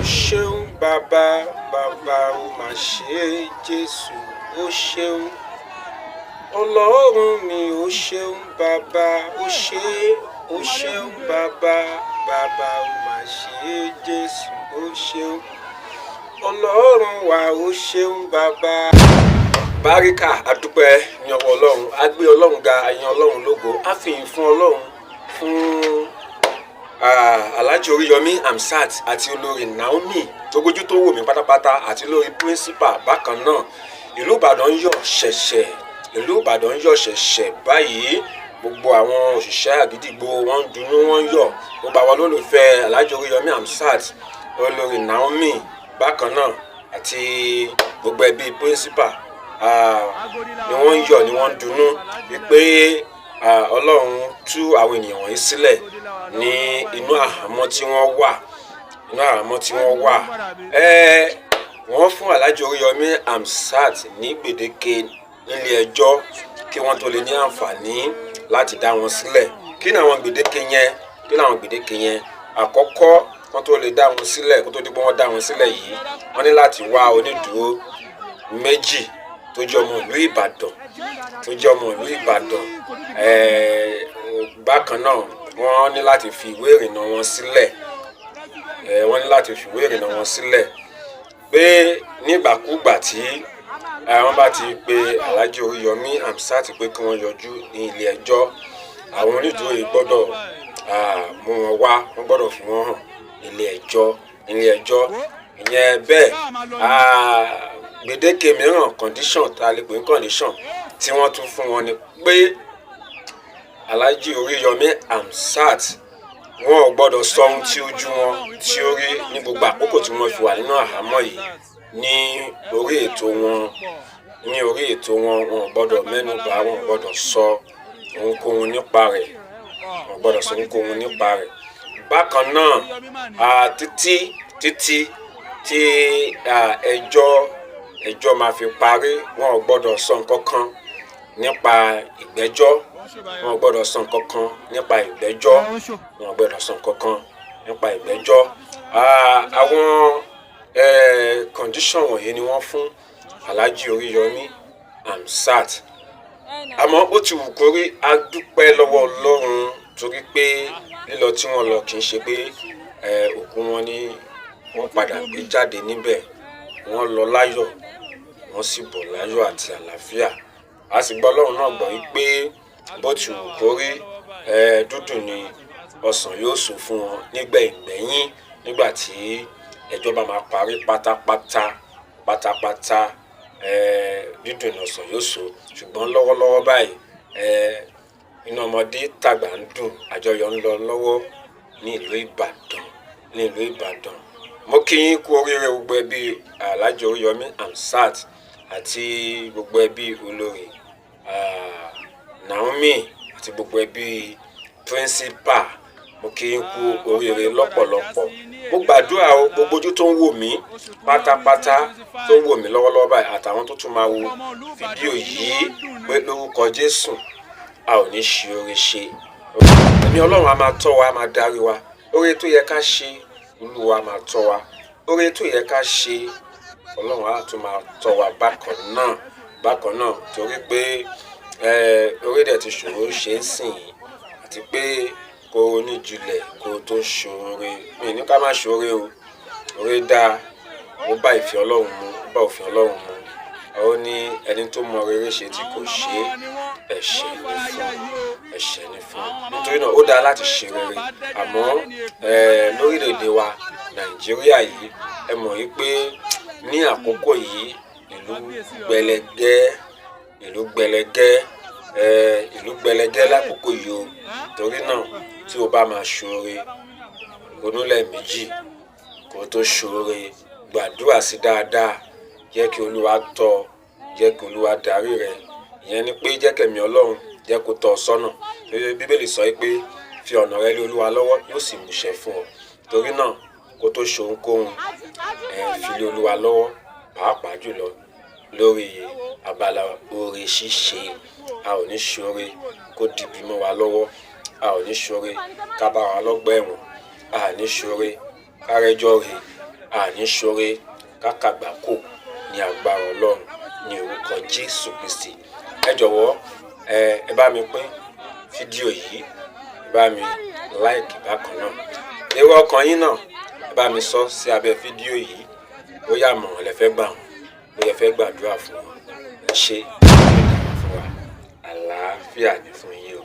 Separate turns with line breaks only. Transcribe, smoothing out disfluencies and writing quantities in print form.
Ṣeun bàbá, bàbá ó mà ṣe Jésù, ó ṣeun Ọlọ́run mi, ó ṣeun bàbá, ó ṣe, ó ṣeun bàbá, bàbá ó mà ṣe Jésù, ó ṣeun Ọlọ́run wa, ó ṣeun bàbá. Báríkà, adúpẹ́ ní ọwọ́ Ọlọ́run. A gbé Ọlọ́run ga, a yìn Ọlọ́run lógo, a fi ìyìn fún Ọlọ́run fún Alhaji Oríyọmí Hamzat àti olórí Naomi tó gbójú tó wò mí pátápátá àti olórí principal bákan náà. Ìlú Ìbàdàn ń yọ̀ ṣẹ̀ṣẹ̀, ìlú Ìbàdàn ń yọ̀ ṣẹ̀ṣẹ̀ báyìí. Gbogbo àwọn òṣìṣẹ́ àgídìgbò, wọ́n ń dunnú, wọ́n ń yọ̀. Gbogbo àwọn olólùfẹ́ Alhaji Oríyọmí Hamzat, olórí Naomi bákan náà àti gbogbo ẹbí principal ni wọ́n ń yọ̀, ni wọ́n ń dunnú wípé Ọlọ́run tú àwọn ènìyàn wọ̀nyí sílẹ̀ ní inú àhámọ́ tí wọ́n wà, inú àhámọ́ tí wọ́n wà. Wọ́n fún Alhaji Oríyọmí Hamzat ní gbèdéke nílé ẹjọ́ kí wọ́n tó lè ní àǹfààní láti dá wọn sílẹ̀. Kí ni àwọn gbèdéke yẹn? Kí ni àwọn gbèdéke yẹn? Àkọ́kọ́, wọ́n tó lè dá wọn sílẹ̀, kó tó di pé wọ́n dá wọn sílẹ̀ yìí, wọ́n ní láti wá onídùúró méjì tó jẹ́ ọmọ ìlú Ìbàdàn, tó jẹ́ ọmọ ìlú Ìbàdàn. Bákan náà, wọ́n ní láti fi ìwé ìrìnnà wọn sílẹ̀. Wọ́n ní láti fi ìwé ìrìnnà wọn sílẹ̀ pé nígbàkúgbà tí wọ́n bá ti pe Alhaji Oríyọmí Hamzat pé kí wọ́n yọjú ní ilé ẹjọ́, àwọn onídùúró yìí gbọ́dọ̀ mú wọn wá, wọ́n gbọ́dọ̀ fi wọ́n hàn nílé ẹjọ́, nílé ẹjọ́. Ìyẹn bẹ́ẹ̀. Gbèdéke mìíràn, condition tá a lè pè ní condition tí wọ́n tún fún wọn ni pé Alhaji Oríyọmí Hamzat, wọn ò gbọ́dọ̀ sọ ohun tí ojú wọn tí ó rí ní gbogbo àkókò tí wọ́n fi wà nínú àhámọ́ yìí ní orí ètò wọn, ní orí ètò wọn. Wọn ò gbọ́dọ̀ mẹ́nu bà, wọn ò gbọ́dọ̀ sọ ohunkóhun nípa rẹ̀, wọn ò gbọ́dọ̀ sọ ohunkóhun nípa rẹ̀. Bákan náà, títí títí tí ẹjọ́ máa fi parí, wọn ò gbọ́dọ̀ sọ nǹkan kan nípa ìgbẹ́jọ́, wọn ò gbọ́dọ̀ sọ nǹkan kan nípa ìgbẹ́jọ́, wọn ò gbọ́dọ̀ sọ nǹkan kan nípa ìgbẹ́jọ́. Àwọn condition wọ̀nyí ni wọ́n fún Alhaji Oríyọmí Hamzat. Àmọ́ bó ti wù kó rí, a dúpẹ́ lọ́wọ́ Ọlọ́run torí pé lílọ tí wọ́n lọ, kì í ṣe pé òkú wọn ni wọ́n padà gbé jáde níbẹ̀. Wọ́n lọ láyọ̀, wọ́n sì bọ̀ láyọ̀ àti àlàáfíà. A sì gbọ́ Ọlọ́run náà gbọ́ wípé bó ti wù kó rí, dúdùn ni ọsàn yóò so fún wọn nígbẹ̀yìngbẹ̀yìn, nígbà tí ẹjọ́ bá máa parí pátápátá pátápátá, dídùn ni ọsàn yóò so. Ṣùgbọ́n lọ́wọ́lọ́wọ́ báyìí, inú ọmọdé tàgbà ń dùn, àjọyọ̀ ń lọ lọ́wọ́ ní ìlú Ìbàdàn, ní ìlú Ìbàdàn. Mo kí yín kú oríire, gbogbo ẹbí Alhaji Oríyọmí Hamzat àti gbogbo ẹbí olórí Naomi àti gbogbo ẹbí principal. Mo kí yín kú oríire lọ́pọ̀lọpọ̀. Mo gbàdúrà o, gbogbo ojú tó ń wò mí pátápátá, tó ń wò mí lọ́wọ́lọ́wọ́ báyìí àtàwọn tó tún máa wo fídíò yìí, pé lórúkọ Jésù, a ò ní ṣe oore ṣe. Ẹ̀mí Ọlọ́run á máa tọ́ wa, á máa darí wa. Oore tó yẹ ká ṣe, Olúwa máa tọ́ wa. Oore tó yẹ ká ṣe, Ọlọ́run á tún máa tọ́ wa bákan náà, bákan náà, torí pé oore dẹ̀ ti ṣòro ṣe ń sìn yìí àti pé kó o ní julẹ̀ kó o tó ṣoore. Mi ní ká má ṣoore o. Oore dáa, ó bá ìfẹ́ Ọlọ́run mu, ó bá òfin Ọlọ́run mu. Ó ní ẹni tó mọ rere ṣe tí kò ṣe é, ẹ̀ṣẹ̀ ni fún, ẹ̀ṣẹ̀ ni fún. Nítorí náà, ó dáa láti ṣe rere. Àmọ́ lórílẹ̀‐èdè wa Nàìjíríà yìí, ẹ mọ̀ wípé ní àkókò yìí, ìlú gbẹlẹgẹ́, ìlú gbẹlẹgẹ́, ìlú gbẹlẹgẹ́ lákòókò yìí o. Torí náà, tí o bá máa ṣoore, ronú lẹ́ẹ̀mejì kó tó ṣoore. Gbàdúrà sí dáadáa, jẹ́ kí Olúwa tọ́ ọ, jẹ́ kí Olúwa darí rẹ. Ìyẹn ni pé jẹ́ kẹ̀mí Ọlọ́run jẹ́ kó tọ́ ọ sọ́nà. Torí Bíbélì sọ pé fi ọ̀nà rẹ lé Olúwa lọ́wọ́, yóò sì múṣẹ fún ọ. Torí náà, kó tó ṣe ohunkóhun, fi lé Olúwa lọ́wọ́, pàápàá jùlọ lórí abala oore ṣíṣe. A ò ní ṣoore kó dìbì mọ́ wa lọ́wọ́, a ò ní ṣoore ká bá wa lọ́gbà ẹ̀wọ̀n, a ní ṣoore ká rẹ́jọ́ rè. Àní ṣoore kákàgbákò ní agbára Ọlọ́run, ní orúkọ Jésù Kristi. Ẹ jọ̀wọ́, ẹ bá mi pín fídíò yìí, ẹ bá mi like bákan náà. Èrò ọkàn yín náà, ẹ bá mi sọ sí abẹ́ fídíò yìí, bóyá àmọ̀ràn lẹ fẹ́ gbà wọ́n, bóyá ẹ fẹ́ gbàdúrà fún wọn. Ẹ ṣé fún wa. Àlàáfíà ní fún yín o.